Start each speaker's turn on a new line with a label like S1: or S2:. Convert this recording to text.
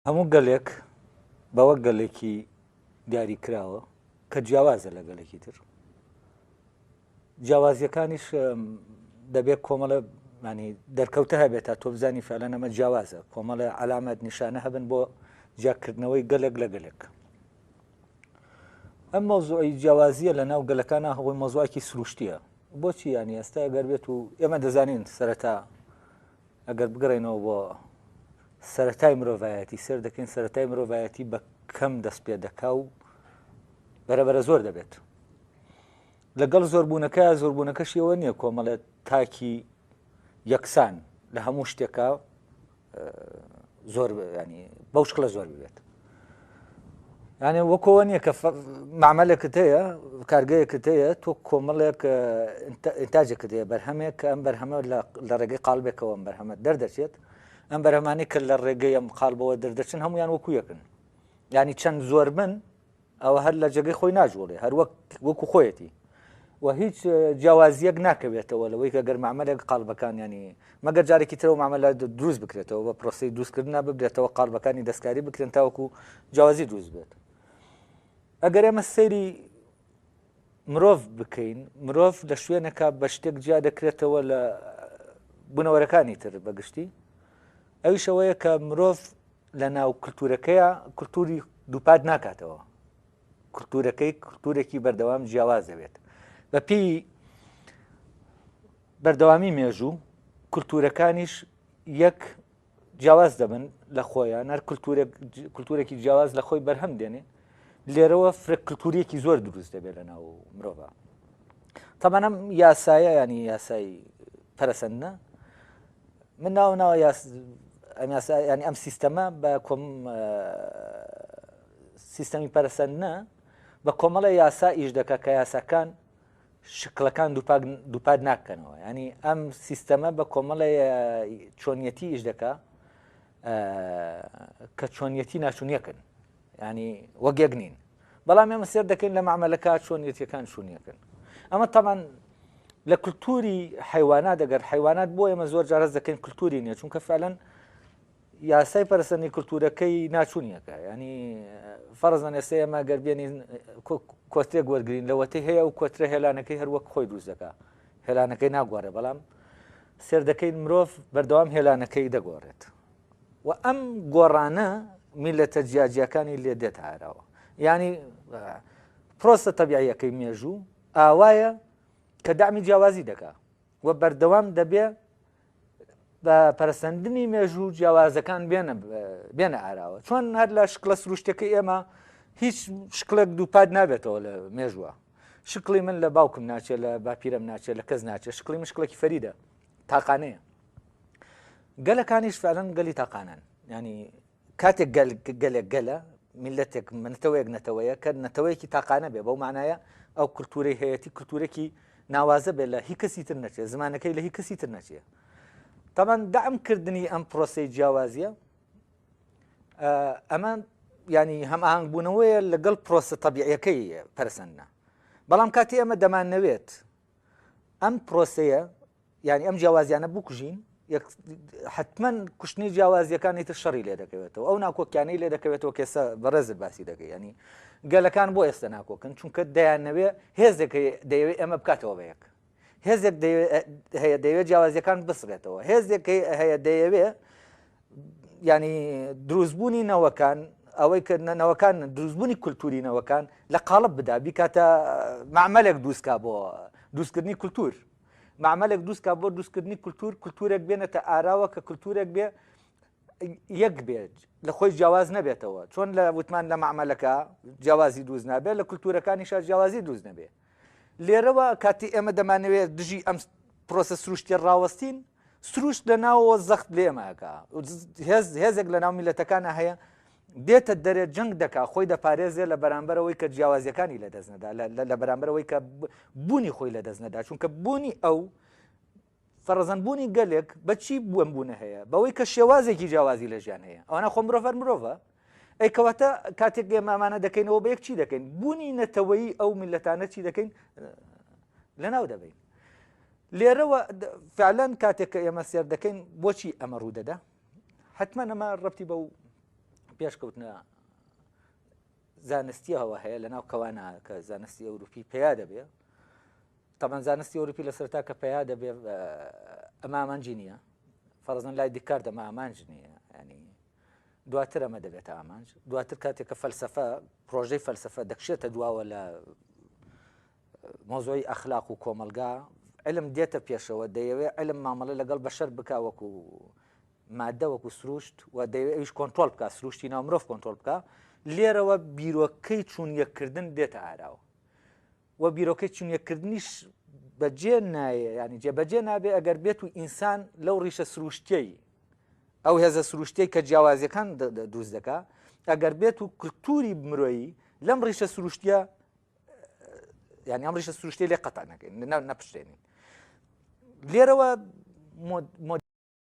S1: هەموو گەلێک بەوە گەلێکی دیاری کراوە کە جیاوازە لە گەلێکی تر. جیاوازیەکانیش دەبێت کۆمەڵە مانی دەرکەوتە هەبێت تا تۆ بزانی فعلەن ئەمە جیاوازە، کۆمەڵە عەلامەت نیشانە هەبن بۆ جیاکردنەوەی گەلێک لە گەلێک. ئەم مەوزوعی جیاوازیە لە ناو گەلەکانە هەڵی مەوزوعێکی سروشتیە. بۆچی یانی ئێستا گەر بێت و ئێمە دەزانین سەرەتا ئەگەر بگەڕێینەوە بۆ سەرەتای مرۆڤایەتی سێر دەکەین سەرەتای مرۆڤایەتی بە کەم دەست پێ دەکا و بەرەبەرە زۆر دەبێت. لەگەڵ زۆربوونەکە زۆربوونەکەشیەوە نییە کۆمەڵێت تاکی یەکسان لە هەموو شتێکا زۆر ینی بەو شکلە زۆر ببێت. یانێ وەکەوە نییە کە معمەلێکت هەیە کارگەیەکت هەیە تۆ کۆمەڵێک ئینتاجێکت هەیە بەرهەمێک کە ئەم بەرهەمە لە ڕێگەی قالبێکەوە ئەم بەرهەمە دەردەچێت ئەم بەرهەمانی کە لە ڕێگەی ئەم قالبەوە دەردەچن هەمویان وەکو یەکن ینی چەند زۆر بن ئەوە هەر لە جێگەی خۆی ناجوڵێ هەر وەک وەکو خۆیەتی و هیچ جیاوازیەک ناکەوێتەوە لەوەی کە گەر معمەلێک قالبەکان ینی مەگەر جارێکی ترەوە معمەلە دروست بکرێتەوە بە پرۆسەی دروستکردنا ببرێتەوە قالبەکانی دەستکاری بکرێن تاوەکو جیاوازی دروست بێت. ئەگەر ئێمە سەیری مرۆڤ بکەین مرۆڤ لە شوێنەکە بە شتێک جیا دەکرێتەوە لە بوونەوەرەکانی تر بەگشتی ئەویشەوەیە کە مرۆڤ لە ناو کللتورەکەیە کللتوری دووپات ناکاتەوە کللتورەکەی کللتورێکی بەردەوام جیاواز دەبێت بە پێی بەردەوامی مێژوو کللتورەکانیش یەک جیاواز دەبن لە خۆیان هەر کللتورێک کللتورێکی جیاواز لە خۆی بەرهەم دێنێ لێرەوە فرە کللتوریەکی زۆر دروست دەبێت لە ناو مرۆڤ تەمەنم یاسایە ینی یاسای پەرەسەندنە من ناو ناوە یاس ئەم یاسا ینی ئەم سیستەمە بە کۆم سیستەمی پەرەسەندنە بە کۆمەڵە یاسا ئیش دەکا کە یاساکان شکڵەکان دووپات ناکەنەوە ینی ئەم سیستەمە بە کۆمەڵە چۆنیەتی ئیش دەکا کە چۆنیەتی ناچونیەکن ینی وەک یەک نین بەڵام ئێمە سێر دەکەین لە معمەلەکە چۆنیەتیەکان چونیەکن ئەمە تەمان لە کللتوری حیوانات دەگەر حیوانات بۆ ئێمە زۆر جارەز دەکەین کللتوری نییە چونکە فعلەن یاسای پەرسەنی کللتورەکەی ناچونیەکە ینی فەرزەن ئێستا ئێمە گەر بێنین کۆترێک وەرگین لەوەتی هەیە و کۆترە هێلانەکەی هەر وەک خۆی دروست دەکا هێلانەکەی ناگۆڕێ بەڵام سێر دەکەین مرۆڤ بەردەوام هێلانەکەی دەگۆڕێت و ئەم گۆڕانە میلەتە جیاجیاکانی لێ دێتە ئاراوە یعنی پرۆسە تەبیعیەکەی مێژوو ئاوایە کە دامی جیاوازی دەکا و بەردەوام دەبێ بە پەرسەندنی مێژوو جیاوازەکان بێنە بێنە ئاراوە چۆن هەر لە شکلە سروشتەکەی ئێمە هیچ شکلێک دووپات نابێتەوە لە مێژووە شکلی من لە باوکم ناچێت لە باپیرم ناچێت لە کەس ناچێت شکلی من شکلێکی فەریدە تاقانەیە گەلەکانیش فعلەن گەلی تاقانەن ینی کاتێک گەل گەلێک گەلە میلەتێک نەتەوەیەک نەتەوەیە کە نەتەوەیەکی تاقانە بێ بەو معنایە ئەو کللتورەی هەیەتی کللتورێکی ناوازە بێت لە هی کەسی تر نەچێت زمانەکەی لە هی کەسی تر نەچێت تامان دەعم کردنی ئەم پرۆسی جیاوازیە ئەمە ینی هەم ئاهنگ بوونەوەیە لەگەڵ پرۆسە تەبیعەکەی پەرسەندە بەڵام کاتی ئەمە دەمانەوێت ئەم پرۆسەیە یانی ئەم جیاوازیانە بکوژین حتمما کوشتنی جیاوازیەکانی تر شەڕی لێ دەکەوێتەوە ئەو ناکۆکیانەی لێ دەکەوێتەوە کێسە بەڕێزت باسی دەکەی ینی گەلەکان بۆ ئێستا ناکۆکن چونکە دەیانەوێ هێزێک دەیەوێت ئێمە بکاتەوە بە یەک هێزێک هەیە دەیەوێت جیاوازیەکان بسڕێتەوە هێزێک هەیە دەیەوێ ینی دروستبوونی نەوەکان ئەوەی کە نەوەکان دروستبوونی کولتوری نەوەکان لە قاڵب بدا بیکاتە معمەلێک دروستکا بۆ دروستکردنی کولتور مەعمەلێک دروست کا بۆ دروستکردنی کولتور، کولتورێک بێنێتە ئاراوە کە کولتورێک بێ یەک بێت لە خۆی جیاواز نەبێتەوە چۆن لە وتمان لە مەعمەلەکە جیاوازی دروست نابێت لە کولتورەکانیشا جیاوازی دروست نەبێت لێرەوە کاتی ئێمە دەمانەوێت دژی ئەم پرۆسە سروشتیە ڕاوەستین سروشت لە ناوەوە زەخت لێماکە هێز هێزێک لە ناو میلەتەکانە هەیە دێتە دەرێ جەنگ دەکا خۆی دەپارێزێ لە بەرامبەر ئەوەی کە جیاوازیەکانی لە دەست نەدا لە بەرامبەر ئەوەی کە بوونی خۆی لە دەست نەدا چونکە بوونی ئەو فەرزەن بوونی گەلێک بەچی بووەم بوونە هەیە بەوەی کە شێوازێکی جیاوازی لە ژیان هەیە ئەوانە خۆ مرۆڤ هەر مرۆڤە ئەی کەواتە کاتێک ئێمە ئەمانە دەکەینەوە بە یەک چی دەکەین بوونی نەتەوەیی ئەو میلەتانە چی دەکەین لەناو دەبین لێرەوە فعلەن کاتێک کە ئێمە سێر دەکەین بۆچی ئەمە ڕوو دەدا حتمما ئەمە ڕەتی بەو. پێشکەوتنە زانستیەوە هەیە لە ناو کەوانە کە زانستی ئەوروپی پیا دەبێ تەبەن زانستی ئەوروپی لە سەرتا کە پیا دەبێ ئەمە ئامانجی نییە فەرزن لای دیکار دەمە ئامانج نییە ینی دواتر ئەمە دەبێتە ئامانج دواتر کاتێک کە فەلسفە پرۆژەی فەلسفە دەکشێتە دواوە لە مۆزۆی ئەخلاق و کۆمەلگا علم دێتە پێشەوە دەیەوێ علم مامەڵە لەگەڵ بەشەر بک وەکو مادە وەکو سروشت و دەیەوێ ئەویش کۆنترۆڵ بکا سروشتی ناو مرۆڤ کۆنترۆڵ بکا لێرەوە بیرۆکەی چوونیەککردن دێتە ئاراوە و بیرۆکەی چونیەکردنیش بەجێ نایە ینی جێبەجێ نابێ ئەگەر بێت و ئینسان لەو ڕیشە سروشتیەی ئەو هێزە سروشتیەی کە جیاوازیەکان دروست دەکا ئەگەر بێت و کللتوری مرۆیی لەم ڕیشە سروشتیە یعنی ئەم ڕیشە سروشتی لێ قەتا نەکەین نەپشتێنین لێرەوە مۆد.